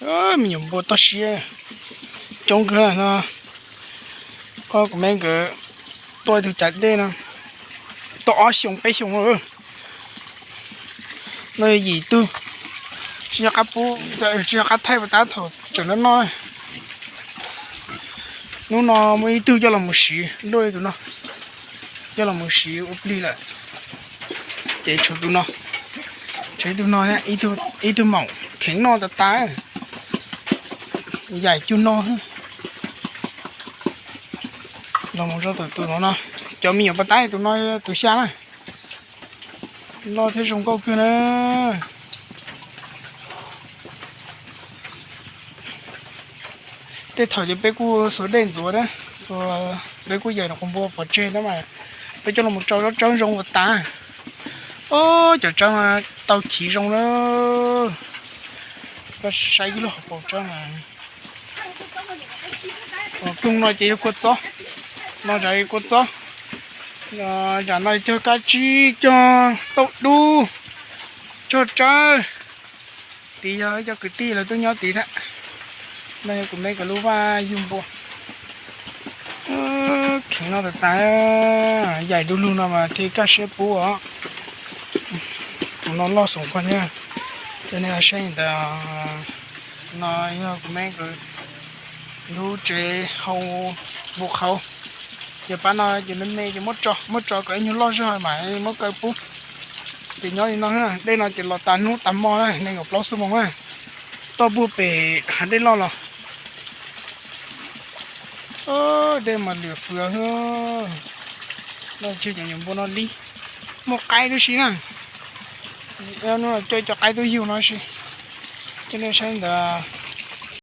Me nyuam npua toj siab coob kawg no. Kuv me nkawd tua ib tug cav dej no tau ob xyoos peb xyoos no. No yog yim tug, tsis nco qab pub, tsis nco qab thaij puas tab thaum tseem noj noj. Hnub no muaj ib tug coj los mus siv, luaj ib tug no coj los mus siv ua plig lawm. Ces tshuav tus no, tshuav ib tug no, ib tug maum kheev noj tas tas, yaim cug no. Los mus rau tus no no, cov me nyuam paj tab tus no tus xya na. Loj thiab zoo nkauj kawg na. Tej thaum ces peb kuj xuas dej ntxuav na, peb kuj yaim nws quas npua pov tseg na mas peb coj los tso tsob tsawb zoo ua tas. Ob, cov tsawb no tau chiv zoo na. Koj saib ib lub hauv paus tsawb na. Koog no ces yog kua txob, no zam kua txob, zam no cog kab tsib, cog tauj dub, cog tsawb. Tid yog ib co kwv tij lawv twb nyob tid thiab. No yog kuv me nkawd lub vaj yug npua. Kheev no tas tas, yaim du lug no mas thiaj kaj siab pub os. Tus no loj xoom kawg thiab. Cov nej saib ntawd, no yog kuv me nkawd lub tsev hau npua qhauv. Ces pab no ces me me ces muab tso, muab tso kom ib nyuag loj zog mas muab kaw pub. Ces nyob li no, dej no ces los tas hnub tas hmo na, nees nkaum plaub xuab moos na, toj puag pem hav dej loj los. Dej mas lwm fwv, loj tshaj cov nyuam npua no li. Muaj qaib tib si na, coj cov qaib tub yug no si. Coj nej saib ntawd,